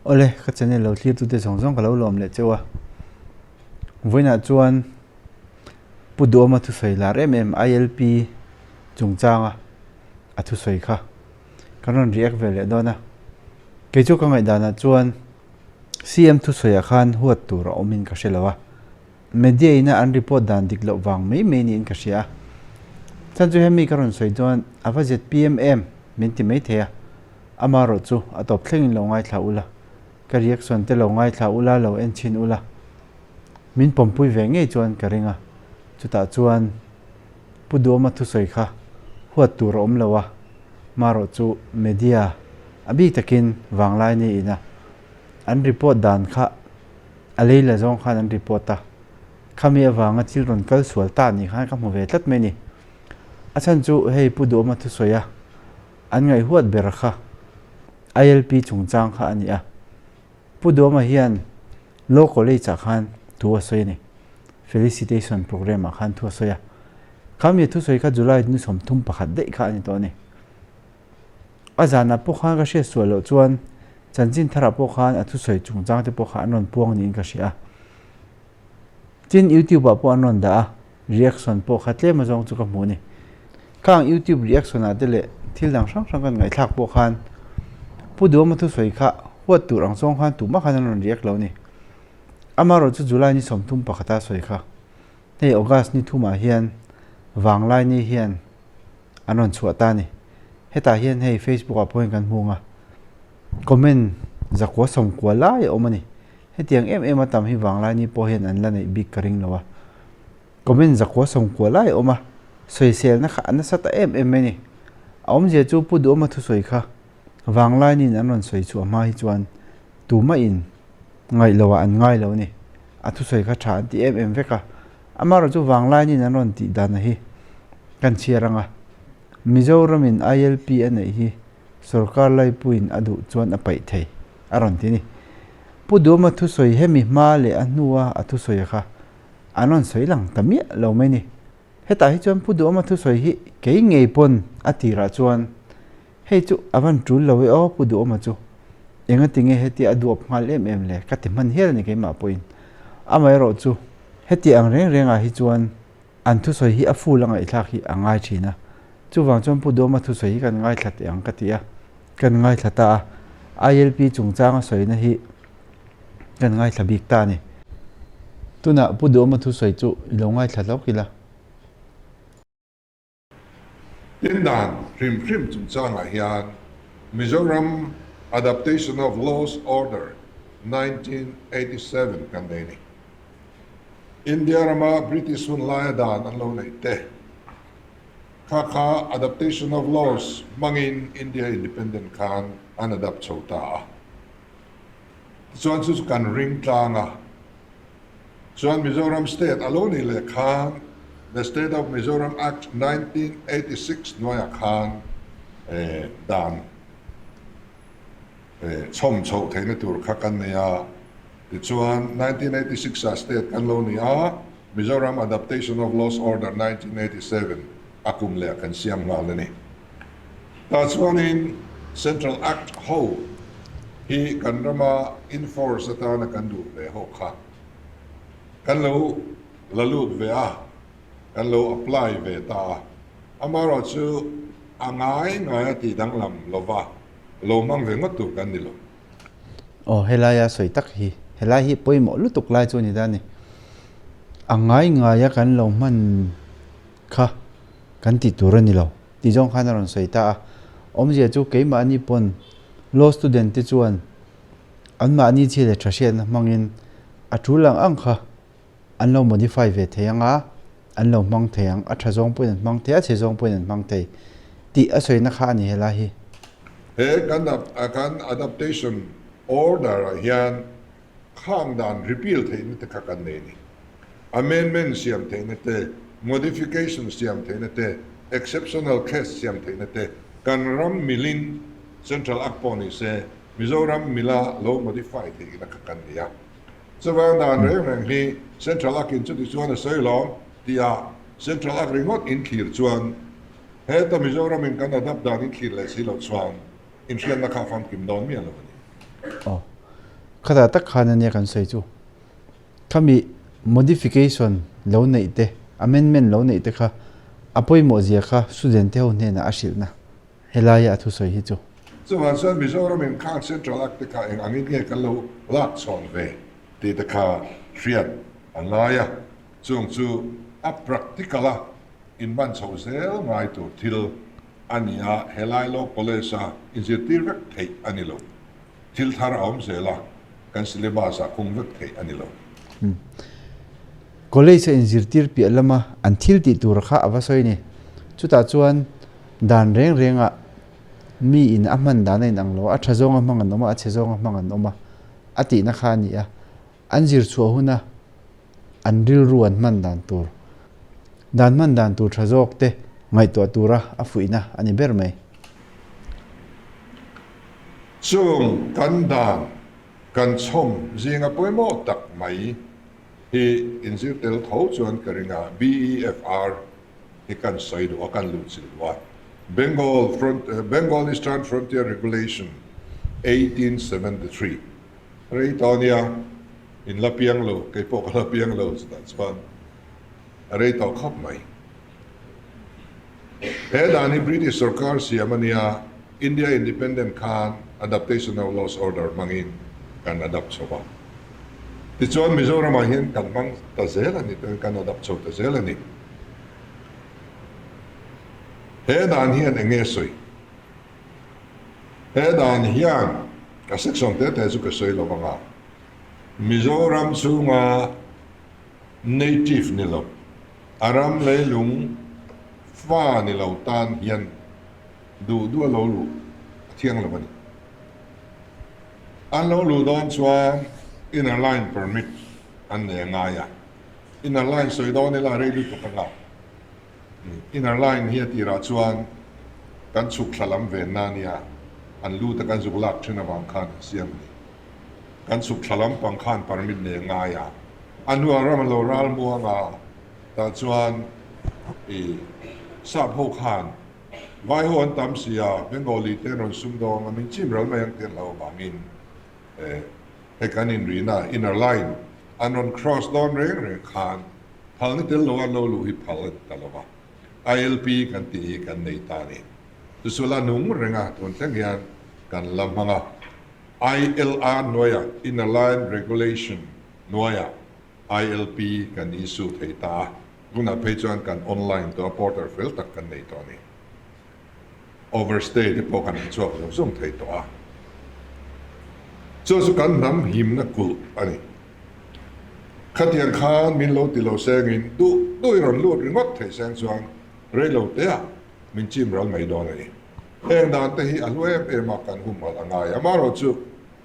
Awle, ka channel lo thlir tute zawng zawng ka lo lawm leh cheu a. Vawiinah chuan Pu Duhawma thusawi lar em em ILP chungchanga a thusawi kha kan rawn react ve leh dawn a. Kei chu ka ngaihdanah chuan CM thusawiah khan huat tur a awmin ka hre lo a. Media ina an report dan dik loh vang mai mai niin ka hria a. Chhan chu hemi ka rawn sawi chuan a va zpm em min ti mai thei a. Amaherawh chu a tawp thlengin lo ngaithla ula, ka reaction te lo ngaithla ula, lo en chhin ula, min pawmpui ve ngei chuan ka ring a. Chutah chuan Pu Duhawma thusawi kha huat tur a awm lo a, marawh chu media a bik takin vanglai niin a an report dan kha a lei la zawng khan an report a, khami avanga thil rawn kal sual ta nih khan ka hmu ve tlat mai a ni. A chhan chu hei Pu Duhawma thusawi a an ngaihhuat ber kha ILP chungchang kha a ni a. Pu Duhawma hian Law College ah khan thu a sawi a ni. Felicitation programme ah khan thu a sawi a. Khami thusawi kha July ni 31 daih kha a ni tawh a ni. A zanah pawh khan ka hriat sual loh chuan chanchin tharah pawh khan a thusawi chungchang te pawh kha an rawn puang niin ka hria a. Tin YouTube ah pawh an rawn dah a, reaction pawh kha tlem azawng chu ka hmu a ni. Khang YouTube reaction ah te leh thil dang hrang hrang kan ngaihthlak pawh khan Pu Duhawma thusawi kha huat tur ang zawng khan tumah khan an rawn react lo a ni. Amaherawh chu July ni 31 a sawi kha hei August ni thumah hian vanglai ni hian an rawn chhuah ta a ni. Hetah hian hei Facebook ah pawh hian kan hmu ang a, comment 190 lai a awm a ni. Hetiang em em a tam hi vanglai ni pawh hian an la neih bik ka ring lo a. Comment 190 lai a awm a, sawiselna kha a nasa ta em em mai a ni. A awmzia chu Pu Duhawma thusawi kha vanglai niin an rawn sawi chhuah hma hi chuan tumahin ngaih loah an ngai lo a ni. A thusawi kha tha an ti em em vek a. Amaherawh chu vanglai niin an rawn tih dan hi kan chhiar ang a. Mizoramin ILP a neih hi sorkar laipuiin a duh chuan a paih thei a rawn ti a ni. Pu Duhawma thusawi hemi hma leh a hnua a thusawi kha an rawn sawi lang ta miah lo mai a ni. Hetah hi chuan Pu Duhawma thusawi hi kei ngei pawn a tirah chuan hei chu a van tul lo e aw Pu Duhawma chu engati nge hetia a duap nghal em em le ka ti hman hial a ni keimah pawhin. Amaherawh chu heti ang reng rengah hi chuan an thusawi hi a full a ngaihthlak hi a ngai thin a, chuvang chuan Pu Duhawma thusawi hi kan ngaithla teh ang ka ti a, kan ngaithla ta a, ILP chungchanga sawina hi kan ngaithla bik ta a ni. Tunah Pu Duhawma thusawi chu i lo ngaithla hlawk ila. Tin dan hrim hrim chungchangah hian Mizoram Adaptation of Laws Order 1987 kan nei a ni. India rama British hun laia dan an lo neih te kha kha Adaptation of Laws hmangin India Independent khan an adapt chho ta a. Tichuan chu chu kan ring tlang a. Chuan Mizoram State a lo nih leh khan The State of Mizoram Act 1986 hnuaiah khan dan chhawm chhoh theihna tur kha kan nei a. Tichuan 1986 ah State kan lo ni a, Mizoram Adaptation of Laws Order 1987 a kum leh kan siam nghal a ni. Tah chuanin Central Act ho hi kan rama enforce atana kan duh ve ho kha kan lo la lut ve a, kan lo apply ve ta a. Amaherawh chu a ngai ngai a tih danglam lova lo hmang ve ngawt tur kan ni lo. Aw helaia sawi tak hi, helai hi pawimawh lutuk lai chu a ni ta a ni. A ngai ngaia kan lo hman kha kan tih tur a ni lo tih zawng khan a rawn sawi ta a. Awmzia chu keimahni pawn law student te chuan anmahni chhi leh tha hriatna hmangin a tul ang ang kha an lo modify ve thei ang a, an lo hmang thei ang, a tha zawng pawhin an hmang thei a, chhe zawng pawhin an hmang thei tih a sawina kha a ni helai hi. He kan kan adaptation order ah hian khang dan repeal theihna te kha kan nei a ni. Amendment siam theihna te, modification siam theihna te, exceptional case siam theihna te kan ram milin Central Act pawh ni se Mizoram mila lo modify theihna kha kan nei a. Chuvang dan reng reng hi Central Act in chuti chuan a sawi lawm tih-ah Central Act ringawt in thlir chuan heta Mizoram in kan adapt dan in thlir leh si loh chuan inhriatna kha a famkim dawn miah lo a ni. Aw. Khatah tak khan ania kan sawi chu. Khami modification lo neih te, amendment lo neih te kha a pawimawh zia kha student te ho hnenah a hrilhna helaia a thusawi hi chu. Chuvang chuan Mizoram in khang Central Act te kha eng angin nge kan lo lak chhawn ve tih te kha hriat a ngai a, chung chu a practical a inman chho zel ngai tur thil a ni a, helai Law College a inzirtir vek theih a ni lo. Thil thar a awm zel a, kan syllabus ah khung vek theih a ni lo. College a inzirtir piah lama an thil tih tur kha a va sawi ni. Chutah chuan dan reng rengah mi in a hman dan a inang lo a, a tha zawnga hmang an awm a, a chhe zawnga hmang an awm a, a tihna kha a ni a. An zir chhuah huna an rilru an hman dan tur, dan hman dan tur tha zawk te ngaihtuah tura a fuihna a ni ber mai. Chung kan dan kan chhawm zinga pawimawh tak mai hi inzir tel tho chuan ka ring a, BEFR hi kan sawi duh a, kan luh chilh duh a, Bengal Front, Bengal Eastern Frontier Regulation 1873. Rei tawh ania, in la piang lo, kei pawh ka la piang lo chutah chuan a rei tawh khawp mai. He dan hi British sorkar siam a nia, India Independent khan Adaptation of Laws Order hmangin kan adapt chho a. Tichuan Mizoramah hian kan hmang ta zel a ni, kan adapt chho ta zel a ni. He dan hian eng nge sawi? He dan hian a section te te chu ka sawi lo vang a, Mizoram chhunga native ni lo, a ram leilung fa ni lo tan hian duh duh a lo luh a thiang lo a ni. An lo luh dawn chuan inner line permit an nei a ngai a, inner line sawi dawn ila rei lutuk a ngah. Inner line hi a tirah chuan kan chhuk thla lam venna a nia, an lut a kan zuk lak thin avang khan an siam a ni. Kan chhuk thla lam pang khan permit nei a ngai a, a hnuah ram a lo ral muang a, tah chuan i sap ho khan vai ho an tam si a, Bengali te an rawn sum dawng a, min chim ral mai ang tih an hlauh avangin hei kan inrihna inner line an rawn cross dawn reng reng khan Phalna tel lo a lo luh hi phal a ti ta lo va, ILP kan tih hi kan nei ta a ni. Chuchu la nung reng a, tun thleng hian kan la hmang a. ILR hnuaiah, Inner Line Regulation hnuaiah ILP kan issue thei ta a, tunah phei chuan kan online tawh a, portal fel tak kan nei tawh a ni. Overstay te pawh kan han chhuak zung zung thei tawh a, chu chu kan hnam himna kulh a ni. Khatiang khan min lo ti lo sengin duh duh i rawn lut ringawt theih seng chuan rei lo teah min chim ral mai dawn a ni. Heng dan te hi a hlu em em a kan humhalh a ngai. Amaherawhchu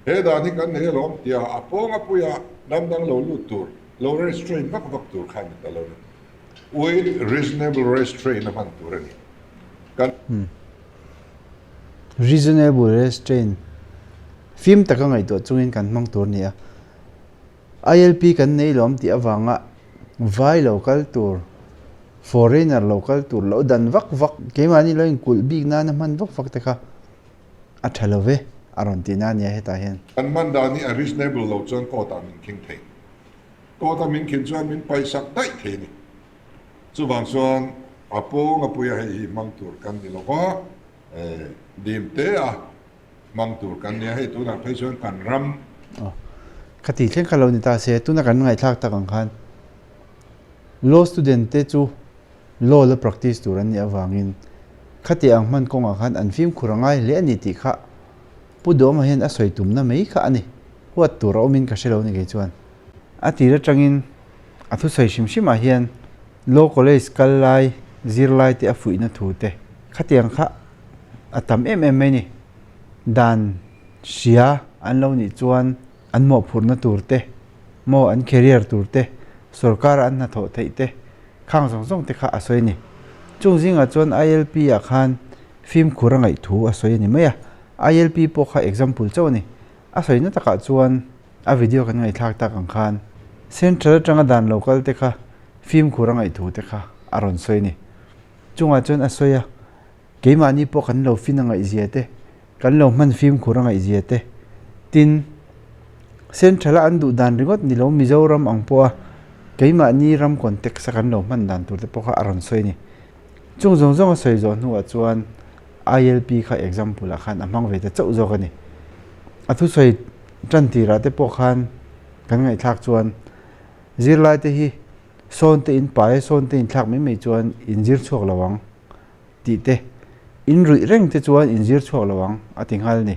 he dan hi kan nei alawm tia a pawng a puia hnam dang lo lut tur, lo restrain vak vak tur kha ni ta lo ni. With reasonable restraint a hman tur a ni. Kan. Reasonable restraint fim taka ngaihtuah chungin kan hmang tur a ni a. ILP kan nei lawm tih avanga vai lo kal tur, foreigner lo kal tur lo dan vak vak, keimahni lo inkulh bik nana hman vak vak te kha a tha lo ve a rawn tih na a nia hetah hian. Kan hman dan hi a reasonable lo chuan court ah min khing thei. Court a min khin chuan min paihsak daih thei a ni. Chuvang chuan a pawng a puia hei hi hmang tur kan ni lo va, dim te a hmang tur kan ni a, hei tunah phei chuan kan ram. Aw, khati thleng kha lo ni ta se, tuna kan ngaihthlak tak ang khan law student te chu law la practice tur an nih avangin khati ang hman kawngah khan an fimkhur a ngai hle a ni tih kha Pu Duhawma hian a sawi tumna mai kha a ni. Huat tur a awmin ka hre lo ni kei chuan. A tir atangin a thusawi hrim hrimah hian Law College kal lai zirlai te a fuihna thu te khatiang kha a tam em em mai ni. Dan hria an lo nih chuan an mawhphurhna tur te, maw an career tur te, sorkara an hnathawh theih te khang zawng zawng te kha a sawi a ni. Chung zingah chuan ILP ah khan fimkhur a ngaih thu a sawi a ni mai a, ILP pawh kha example chauh a ni. A sawina takah chuan a video kan ngaihthlak tak ang khan Central atanga dan lo kal te kha fimkhur a ngaihthu te kha a rawn sawi a ni. Chungah chuan a sawi a, keimahni pawh kan lo fin a ngaihzia te, kan lo hman fimkhur a ngaihzia te, tin. Central a an duh dan ringawt ni lo Mizoram ang pawha keimahni ram context a kan lo hman dan tur te pawh kha a rawn sawi a ni. Chung zawng zawng a sawi zawh hnuah chuan ILP kha example ah khan a hmang ve ta chauh zawk a ni. A thusawi tan tirah te pawh khan kan ngaihthlak chuan zirlai te hi sawn te in pai a sawn te in thlak mai mai chuan in zir chhuak lo ang tih te in ruih reng te chuan in zir chhuak lo ang a ti nghal a ni.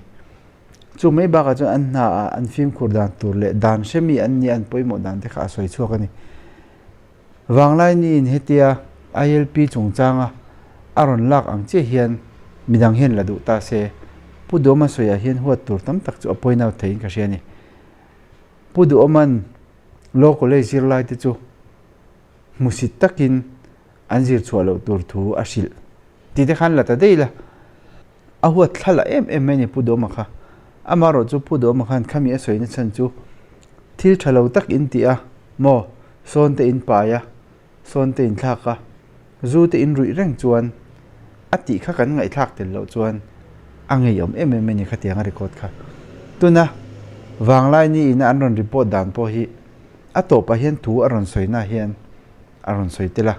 Chu mai bakah chuan an hna ah an fimkhur dan tur leh dan hre mi an nia an pawimawh dan te kha a sawi chhuak a ni. Vanglai niin hetia ILP chungchanga a rawn lak ang chiah hian midang hian la duh ta se, Pu Duhawma sawiah hian huat tur tam tak chu a point out theiin ka hria a ni. Pu Duhawma'n Law College zirlai te chu hmusit takin an zir chhuah loh tur thu a hrilh tih te khan la ta daih la. A huat thla la em em mai a ni Pu Duhawma kha. Amaherawh chu Pu Duhawma khan khami a sawi na chhan chu thil tha lo tak in ti a maw, sawn te in pai a, sawn te in thlak a, zu te in ruih reng chuan a tih kha kan ngaihthlak tel loh chuan a ngeiawm em em mai a ni khatiang a record kha. Tuna vanglai ni ina an rawn report dan pawh hi a tawpah hian thu a rawn sawi na hian a rawn sawi tel a,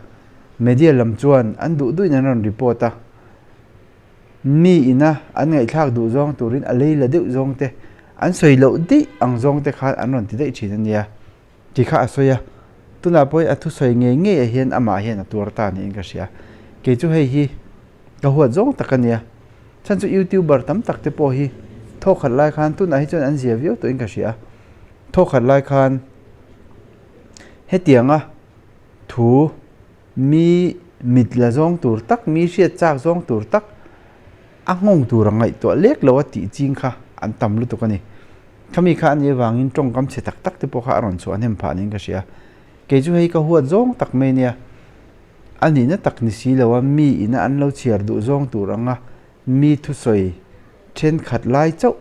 media lam chuan an duh duhin an rawn report a. Mi ina an ngaihthlak duh zawng turin a lei la deuh zawng te, an sawi loh daih ang zawng te khan an rawn ti daih thin a nia tih kha a sawi a. Tunah pawhin a thusawi ngei ngei ah hian amah hian a tuar ta niin ka hria. Kei chu hei hi ka huat zawng tak a nia. Chhan chu YouTuber tam tak te pawh hi thawkhat lai khan tunah hi chuan an zia viau tawhin ka hria a. Thawkhat lai khan hetianga thu Mi mit la zawng tur tak, mi hriat chak zawng tur tak, a nghawng tur a ngaihtuah lek lo a tih ching kha an tam lutuk a ni. Khami kha a nih avangin tawngkam chhe tak tak te pawh kha a rawn chhuah hnem phah niin ka hria. Kei chu hei ka huat zawng tak mai nia. A nihna tak ni si lo a, mi ina an lo chhiar duh zawng tur anga mi thusawi thenkhat lai chauh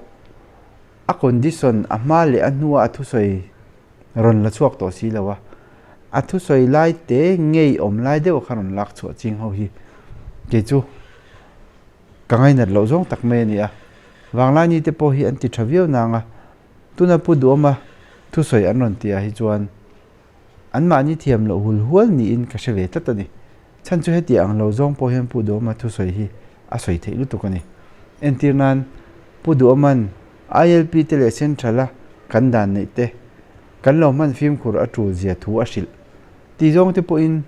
a condition a hma leh a hnua a thusawi rawn la chhuak tawh si lo a, a thusawi lai te ngei awm lai deuh kha rawn lak chhuah ching ho hi kei chu ka ngainat loh zawng tak mai a ni a, vanglai ni te pawh hi an ti tha viau nang a, tuna Pu Duhawma thusawi an rawn tih ah hi chuan anmahni thiam loh hul hual niin ka hre ve tlat a ni. Chhan chu heti ang lo zawng pawh hian Pu Duhawma thusawi hi a sawi theih lutuk a ni. Entir nan, Pu Duhawma'n ILP te leh Central a kan dan neih te kan lo hman fimkhur a tul zia thu a hrilh tih zawng te pawhin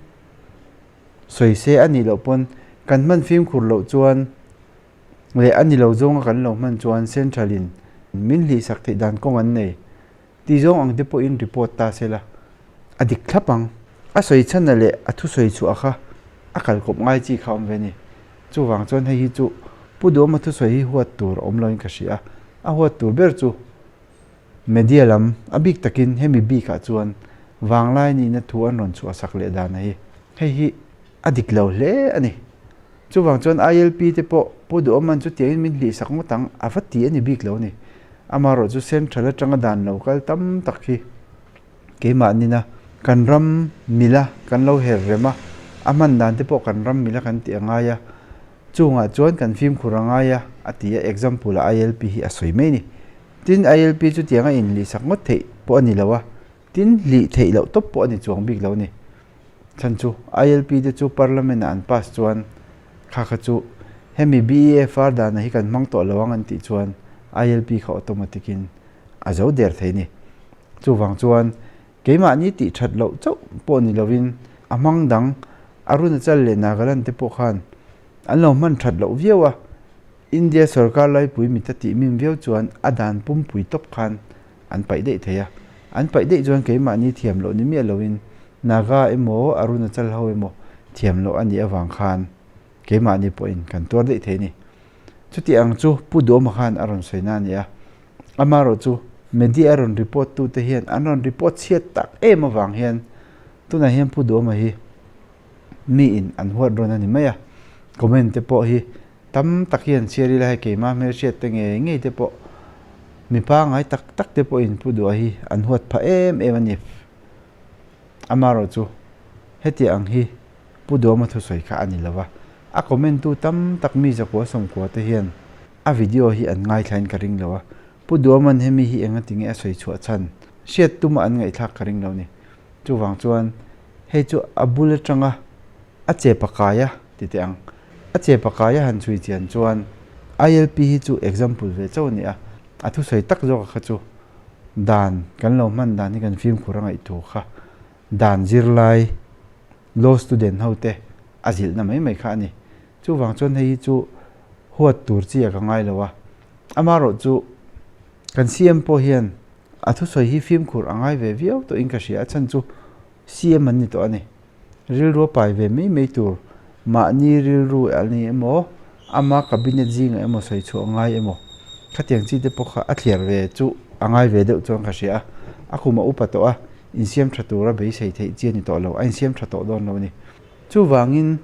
sawi se a nih loh pawn kan hman fimkhur loh chuan leh a ni lo zawnga kan lo hman chuan Central in min hlihsak theih dan kawng an nei. Tih zawng ang te pawhin report ta se la, a dik thlap ang. A sawi chhana leh a thusawi chhuah kha a kalkawp ngai chi kha awm ve ni. Chuvang chuan hei hi chu Pu Duhawma thusawi hi huat tur a awm loin ka hria a, a huat tur ber chu media lam a bik takin hemi bikah chuan vanglai nihna thu an rawn chhuah sak leh dan a hi. Hei hi a dik lo hle a ni. Chuvang chuan ILP te pawh Pu Duhawman chutiangin min hlihsak ngawt ang a va ti a ni bik lo a ni. Amaherawh chu Central atanga dan lo kal tam tak hi keimah nina kan ram mila kan lo her rem a, a hman dan te pawh kan ram mila kan tih a ngai a, chungah chuan kan fimkhur a ngai a, a ti a, example ah ILP hi a sawi mai a ni. Tin, ILP chutianga inhlihsak ngawt theih pawh a ni lo a, tin hlih theih loh tawp pawh a ni chuang bik lo a ni. Chhan chu ILP te chu Parliament ah an pass chuan kha kha chu hemi BEFR dana hi kan hmang tawh lo ang an tih chuan ILP kha automatic in a zo der thei ni. Chuvang chuan keimahni tih that loh chauh pawh ni lovin a hmang dang Arunachal leh Nagaland te pawh khan an lo hman that loh viau a, India sorkar laipui mit a tih mim viau chuan a dan pumpui tawp khan an paih daih thei a, an paih daih chuan keimahni thiam loh ni miah loin Naga emaw Arunachal ho emaw thiam loh a nih avang khan keimahni pawhin kan tuar daih thei a ni. Chuti ang chu Pu Duhawma khan a rawn sawi na a ni a, amaherawh chu media a rawn report tute hian an rawn report chhiat tak em avang hian tunah hian Pu Duhawma hi miin an huat rawn a ni mai a, comment te pawh hi Tam tak hian chhiar ila hei keimah hmelhriat te ngei ngei te pawh mi pangngai tak tak te pawhin Pu Duha hi an huat phah em em a ni. Amaherawh chu hetiang ang hi Pu Duhawma thusawi kha a ni lo va, a comment tu tam tak mi zakua sawmkua te hian a video hi an ngaithlain ka ring lo a. Pu Duaman hemi hi engati nge a sawi chhuah chhan hriat tuma an ngaihthlak ka ring lo ni. Chuvang chuan hei chu a bul atanga a che pakai a ti teh ang. A che pakai a han chhui chian chuan ILP hi chu example ve chauh a ni a, a thusawi tak zawk a kha chu dan kan lo hman dan hi kan fimkhur a ngaih thu kha dan zirlai law student ho te a zilhna mai mai kha a ni. Chuvang chuan hei hi chu huat tur chi a ka ngai lo a, amaherawh chu kan CM pawh hian a thusawi hi fimkhur a ngai ve viau tawhin ka hria a chhan chu CM an ni tawh a ni. Rilru a pai ve mai mai tur mahni rilru a ni emaw ama cabinet zingah emaw sawi chhuah a ngai emaw khatiang chi te pawh kha a thliar ve chu a ngai ve deuh chuan ka hria a, a kum a upa tawh a, insiam tha tura beisei theih chi a ni tawh lo, a insiam tha tawh dawn lo a ni. Chuvangin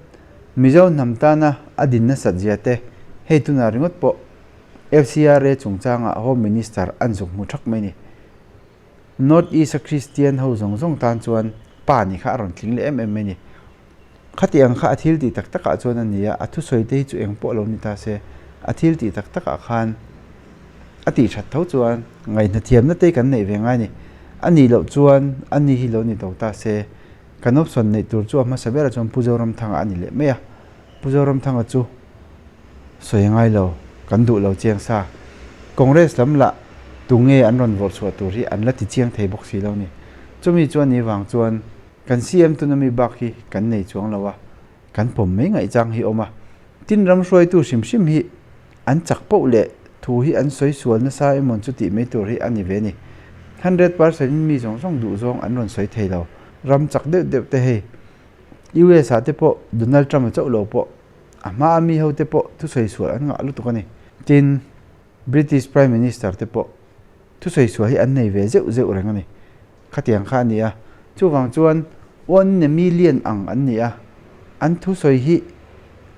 Mizo hnam tana a din nasat zia te hei tunah ringawt pawh FCRA chungchangah Home Minister an zuk hmu thak mai ni. North East a Kristian ho zawng zawng tan chuan pa nih kha a rawn tling leh em em mai ni. Khati ang kha a thil tih tak takah chuan a ni a, a thusawi te hi chu eng pawh lo ni ta se, a thil tih tak takah khan a tih that tho chuan ngaihna thiamna te kan neih ve ngai ni. A nih loh chuan a ni hi lo ni to ta se, kan option neih tur chu a hmasa berah chuan Pu Zoramthanga a ni leh mai a. Pu Zoramthanga chu sawi a ngai lo, kan duh lo chiang sa. Congress lam lah tunge an rawn vawrh chhuah tur hi an la ti chiang thei bawk si lo ni. Chumi chuan ni vang chuan kan CM tuna mi bak hi kan nei chuang lo a, kan pawm mai ngaihchang hi awm a. Tin ram hruaitu hrim hrim hi an chak poh leh thu hi an sawi sual nasa emawn chu tih mai tur hi a ni ve ni. 100% in mi zawng zawng duh zawng an rawn sawi thei lo. Ram chak deuh deuh te hei US ah te pawh Donald Trump a chauh lo pawh a hma a mi ho te pawh thusawi sual an ngah lutuk a ni. Tin, British Prime Minister te pawh thusawi sual hi an nei ve zeuh zeuh reng a ni. Khatiang kha a ni a. Chuvang chuan one in a million ang an ni a. An thusawi hi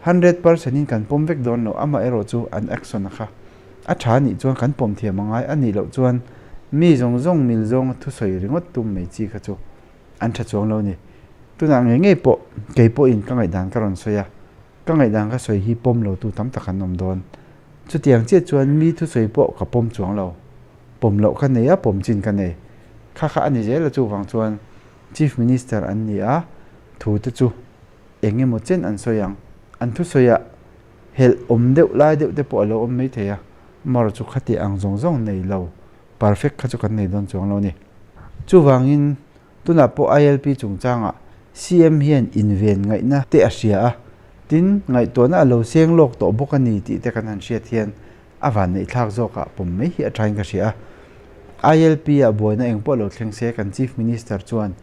100% in kan pawm vek dawn lo, amaherawh chu an action a kha a tha nih chuan kan pawm thiam a ngai a nih loh chuan mi zawng zawng mil zawnga thusawi ringawt tum mai chi kha chu an tha chuang lo a ni. Tunah ngei ngei pawh kei pawhin ka ngaihdan ka rawn sawi a, ka ngaihdan ka sawi hi pawm lo tu tam tak an awm dawn. Chutiang chiah chuan mi thusawi pawh ka pawm chuang lo. Pawm loh ka nei a, pawm chin ka nei. Kha kha a ni zel a chuvang chuan Chief Minister an ni a, thu te chu eng emaw chen an sawi ang. An thusawiah helh awm deuh lai deuh te pawh a lo awm mai thei a, amaherawh chu khati ang zawng zawng nei lo. Perfect kha chu kan nei dawn chuang lo a ni. Chuvangin tunah pawh ILP chungchangah CM hian inven ngaihna te a hria a, tin ngaihtuahna a lo seng lawk tawh bawk a ni tih te kan han hriat hian a vanneihthlak zawkah pawm mai hi a thain ka hria a. ILP ah buaina eng pawh lo thleng se kan Chief Minister chuan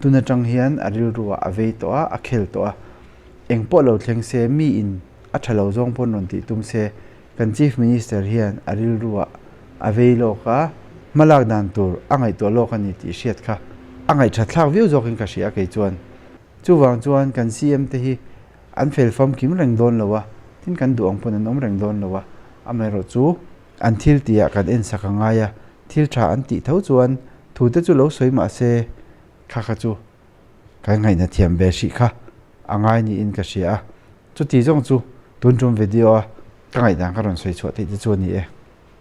tun atang hian a rilruah a vei tawh a, a khel tawh a. Eng pawh lo thleng se miin a tha lo zawng pawn rawn tih tum se Kan Chief Minister hian a rilruah a vei lawk a, hmalak dan tur a ngaihtuah lawk a ni tih hriat kha a ngaihthat thlak viau zawkin ka hria kei chuan. Chuvang chuan kan CM te hi an fel famkim reng dawn lo a, tin kan duh ang pawn an awm reng dawn lo a, amaherawh chu an thil tihah kan ensak a ngai a, thil tha an tih tho chuan thu te chu lo sawi mah se kha kha chu kan ngaihna thiam ve hrih kha a ngai niin ka hria a, chuti zawng chu tun tum video a ka ngaihdan ka rawn sawi chhuah theih te chu a ni e.